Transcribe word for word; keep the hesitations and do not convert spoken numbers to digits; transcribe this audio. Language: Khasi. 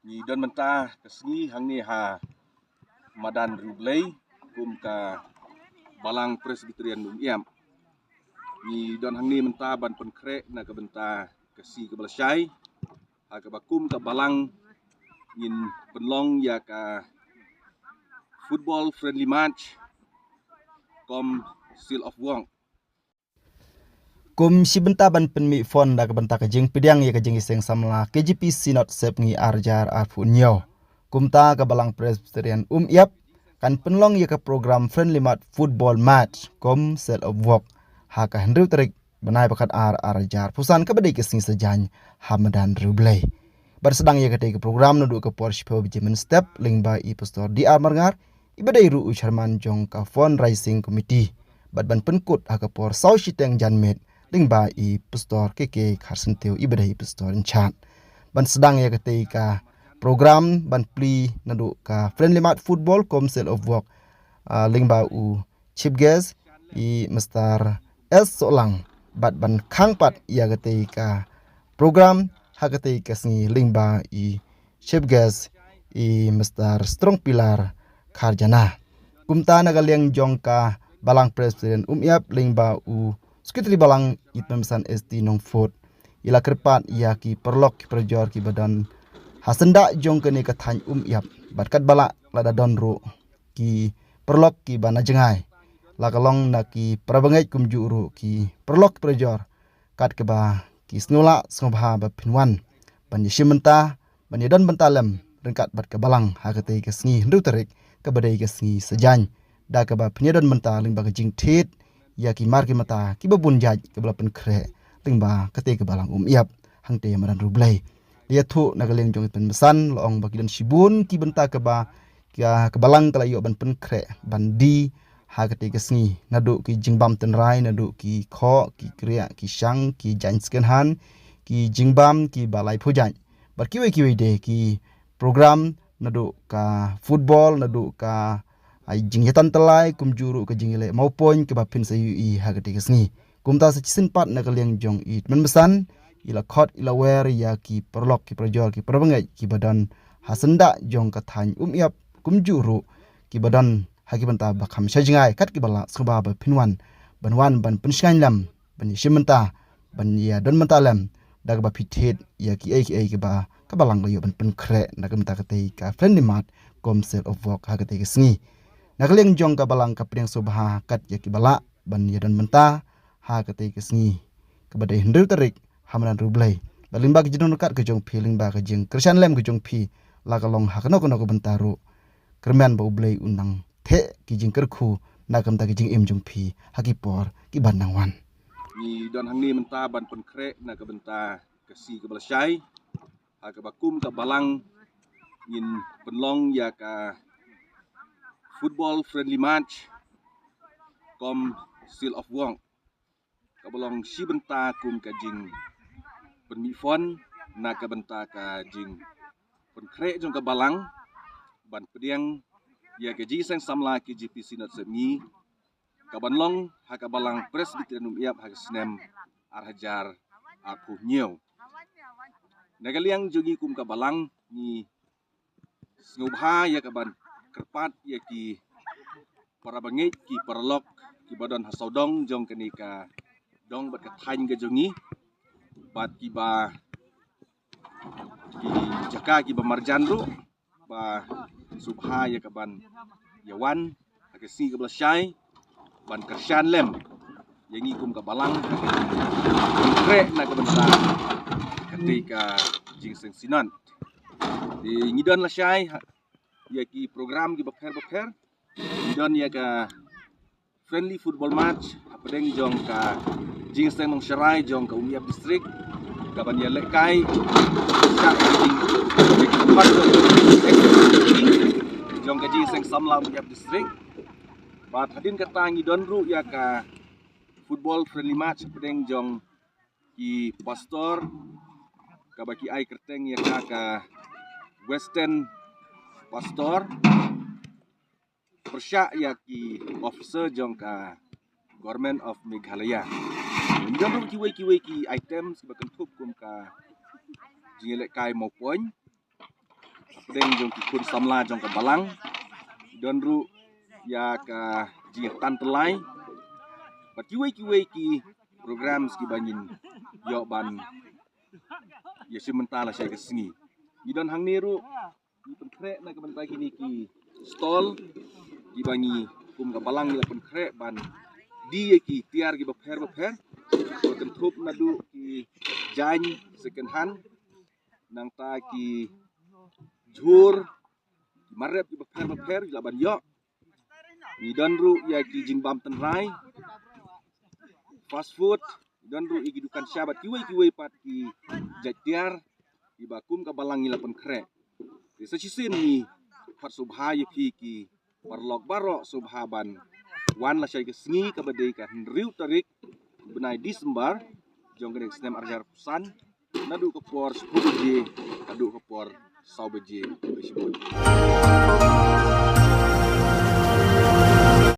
Ngi don mynta ka sngi hangne ha madan Riewblei kum ka Balang Presbyterian Umïap. Ngi don hangne mynta ban pynkhreh na ka bynta ka sngi kaba lashai ha kaba kum ka Balang ngin pynlong ïa ka football friendly match kum seal of work. Kum shi bynta ban pynmih fund da ka bynta ka jingpdiang ïa ka jingïaseng samla K J P Synod Sepngi ar hajar arphew hynñiew, kumta ka Balang Presbyterian Umïap kan pynlong ïa ka program friendly match, football match kum seal of work ha ka hynriew tarik bnai ba khatar ar hajar arphew san kaba dei ka sngi Saitjaiñ ha madan Riewblei. Bad sdang ïa katei ka program naduh ka por shiphew baje mynstep lyngba i Pastor D R Marngar, iba dei ruh u chairman jong ka fundraising committee. Bad ban pynkut ha ka por saw shiteng janmiet lyngba i Pastor K K Kharsyntiew, iba dei i Pastor in charge. Ban sdang ïa katei ka program ban plie naduh ka friendly match football kum seal of work, ah, lyngba u chief guest i Mister S Sohlang, bad ban khang pat ïa katei ka program ha katei ka sngi lyngba i chief guest i Mister Strong Pillar Kharjana. Kumta na ka liang jong ka Balang Presbyterian Umïap lyngba u Secretary Balang i Tymmen Basan S T Nongfut, i la kyrpad ïa ki paralok ki parajor kiba don ha syndah jong kane ka thaiñ Umïap, bad katba lah lada don ruh ki paralok kiba na jngai, la ka long na ki parabangeit kumjuh ruh ki paralok parajor, kat kaba ki sngewlah sngewbha ba phin wan ban ïashim bynta, ban ïadon bynta lem ryngkat bad ka Balang ha katei ka sngi hynriew tarik kaba dei ka sngi Saitjaiñ, da kaba phin ïadon bynta lyngba ka jingthied ïa ki mar ki mata kiba bun jait kaba la pynkhreh lyngba katei ka Balang Umïap hangtei ha madan Riewblei. Ïathuh na ka liang jong i Tymmen Basan, la ong ba ki don shibun ki bynta kaba ka, ka Balang ka la ïoh ban pynkhreh ban die ha katei ka sngi, naduh ki jingbam tynrai, naduh ki khoh, ki kriah, ki shang, ki jaiñ second hand, ki jingbam kiba laiphew jait, bad kiwei kiwei de ki program, naduh ka football, naduh ka, ai, jingïatantalai, kumjuh ruh ka jingïaleh mawpoiñ kaba phin sa ïohi ha katei ka sngi. Kumta sa shisien pat na ka liang jong i Tymmen Basan, i la khot i la wer ïa ki paralok ki parajor ki parabangeit kiba don ha syndah jong ka thaiñ Umïap, kumjuh ruh kiba don ha ki bynta ba kham shai jngai, kat kiba lah sngewbha ba phin wan, ban wan ban pynshngaiñ lem, ban ïashim bynta, ban ïadon bynta lem, da kaba phi thied ïa kiei kiei kiba ka Balang ka ïoh ban pynkhreh na ka bynta katei ka friendly match kum seal of work ha katei ka sngi. Na ka liang jong ka Balang ka pdiang sngewbha kat ïa kiba lah ban ïadon bynta ha katei ka sngi kaba dei hynriew tarik ha madan Riewblei. Bad lyngba ka jingdon ryngkat ka jong phi, lyngba ka jingkyrshan lem ka jong phi, la ka long ha kano kano ka bynta ruh, kyrmen ba U Blei un nang theh ki jingkyrkhu na ka bynta ka jingim jong phi ha ki por kiban nang wan. Ngi don hangne mynta ban pynkhreh na ka bynta ka sngi kaba lashai ha kaba kum ka Balang ngin pynlong ïa ka football friendly match kum seal of work, kaba long shi bynta kum ka jingpynmih fund na ka bynta ka jingpynkhreh jong ka Balang ban pdiang ïa ka jingïaseng samla K J P Synod Sepngi, kaban long ha ka Balang Presbyterian Umïap ha ka snem ar hajar arphew hynñiew. Na ka liang jong ngi kum ka Balang, ngi sngewbha ïa kaban kyrpad ïa ki parabangeit, ki paralok kiba don ha sawdong jong kane ka dong bad ka thaiñ ka jong ngi, bad kiba ki jaka kiba marjan ruh, ba sngewbha ïa kaban ïawan ha ka sngi kaba lashai ban kyrshan lem ïa ngi kum ka Balang, ban khreh na ka bynta katei ka jingïaseng Synod. Te ngi don lashai ha, ïa ki program kiba pher ba pher. Ngi don ïa ka friendly football match hapdeng jong ka jingïaseng nongsharai jong ka Umïap District, kaban ïalehkai sha ka jing, jong ka jingïaseng samla Umïap District. Bad hadien kata ngi don ruh ïa ka football friendly match hapdeng jong ki pastor, kaba ki ai kyrteng ïa ka ka Western Pastor, pyrshah ïa ki officer jong ka Government of Meghalaya. Ngi don ruh kiwei kiwei ki items kiba kynthup kum ka jingïalehkai mawpoiñ, hapdeng jong ki khun samla jong ka balang. Don ruh ïa ka jingïatan tyllai bad kiwei kiwei ki programs kiba ngin ïoh ban ïa shim bynta lashai ka sngi. Ngi don hangne ruh ngi pynkhreh na ka bynta kine ki stall kiba ngi kum ka balang ngi la pynkhreh ban die ïa ki tiar kiba pher bapher. Ba kynthup naduh ki jaiñ second hand, nangta ki jhur, ki marep kiba pher bapher ngi lah ban ïoh. Ngi don ruh ïa ki jingbam tynrai, fast food, ngi don ruh ïa ki dukan sha bad kiwei kiwei pat ki jait tiar kiba kum ka balang ngi la pynkhreh. Te sa shisien ngi pat sngewbha ïa phi ki paralok baroh sngewbha ban wan lashai ka sngi kaba dei ka hynriew tarik bnai Disembar jong kane ka snem arhajar arphew san, naduh ka por shiphew baje haduh ka por saw baje kaba shibun.